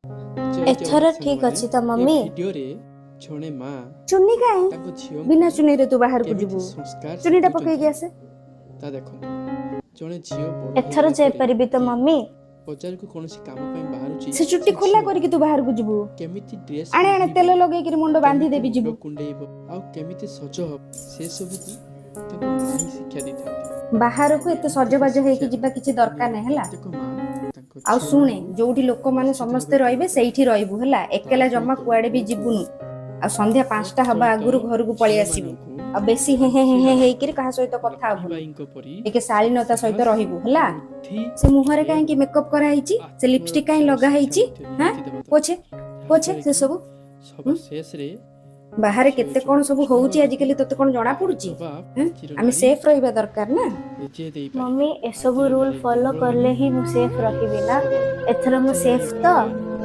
ଜୟ ଏଥର ଜଗନ୍ନାଥ ଠିକ ସାଙ୍ଗମାନେ, ଅଛି ତ ଏ ମମି? ଭିଡିଓରେ ଜଣେ ମା ଚୁନି କାହିଁ? ତାଙ୍କ ଝିଅଙ୍କୁ ବିନା ଚୁନିରେ ତୁ ବାହାରକୁ କେମିତି ଯିବୁ? ସଂସ୍କାର ଚୁନିଟା ପକେଇକି ଶିଖଉଛନ୍ତି ଆସେ। ତା ଦେଖନ୍ତୁ। ଜଣେ ଝିଅ ବଡ଼ ଏଥର ହେଇଗଲା ପରେ ଯାଇପାରିବି ତ ମମି? ବଜାରକୁ କୌଣସି କାମ ପାଇଁ ବାହାରୁଛି, ସେ ଚୁଟି ସେ ଖୋଲା ଝିଅ କରିକି ତୁ ବାହାରକୁ ଯିବୁ। କେମିତି ଡ୍ରେସ୍ ଆଣେ ଆଣେ, ପିନ୍ଧିବ, ତେଲ ଲଗେଇକିରି ମୁଣ୍ଡ ବାନ୍ଧି କେମିତି ଦେବି, ମୁଣ୍ଡ ଯିବୁ। କୁଣ୍ଡେଇବ ଆଉ କେମିତି ସଜ ହବ, ସେ ସବୁକୁ ତାଙ୍କ ମା ହିଁ ଶିକ୍ଷା ଦେଇଥାନ୍ତି। ବାହାରକୁ ଆଉ ଏତେ ଏମିତିକା ସଜବାଜ ହେଇକି ଶିକ୍ଷା ଯିବା କିଛି ଦରକାର ଦୁନିଆର ନାହିଁ, ହେଲା? ପ୍ରତ୍ୟେକ ମା ତାଙ୍କ ଆଉ ଶୁଣେ, ଝିଅମାନଙ୍କୁ ଯୋଉଠି ଲୋକମାନେ ନିଶ୍ଚିତ ସମସ୍ତେ ଭାବେ ରହିବେ ଦେବା ସେଇଠି ରହିବୁ, ହେଲା? ତା ଏକେଲା ଜମା ସହିତ କୁଆଡେ ବି ପୁଅକୁ ଯିବୁନୁ। ଆଉ ସନ୍ଧ୍ୟା ତା 5ଟା ହବା ସହିତ ଆଗରୁ ଘରକୁ ପଳେଇ ଆସିବୁ। ଝିଅମାନଙ୍କୁ ଆଉ ବେଶୀ ହେଁ ହେଁ ହେଁ ଝାନ୍ସୀରାଣୀ ହେଁ ହେଇକିରି କାହା ସହିତ କଥା ହବୁନି। ଲକ୍ଷ୍ମୀବାଇଙ୍କ ପରି ଟିକେ ଶାଳୀନତା ସହିତ ସାହସ, ରହିବୁ, ହେଲା? ବୁଦ୍ଧି ସେ ମୁହଁରେ ଏବଂ କାହିଁକି ମେକଅପ୍ କରାହେଇଛି? ସେ ଲିପଷ୍ଟିକ କାହିଁ ଆତ୍ମରକ୍ଷାର ଲଗା ଶିକ୍ଷା ହେଇଛି? ମଧ୍ୟ ହାଁ, ନିହାତି ଦେବା ପୋଛେ ଦରକାର, ପୋଛେ ଯାହାଫଳରେ ସେ କି ସବୁ। ସବା ଶେଷରେ ବାହାରେ ଝିଅ କେତେ ଯୋଉ କଣ ସବୁ ପ୍ରଶ୍ନର ହଉଛି ଆଜିକାଲି, ତତେ କଣ ଜଣା ତାର ପଡୁଛି? ଜବାବ ହାଁ? ଆମେ ଚିରନାରୀ ସେଫ୍ ରହିବା ଦରକାର ନା। ନିଜେ ଦେଇପାରିବେ। ମମି, ଏସବୁ ଆଜିର ରୁଲ ନାରୀ ଫଲୋ ଦୁର୍ବଳ କଲେ ନୁହେଁ, ହିଁ ମୁଁ ସେଫ୍ ରହିବି ନା? ସବଳ। ଏଥର ମୁଁ ଜୟ ସେଫ୍ ତ? ଜଗନ୍ନାଥ।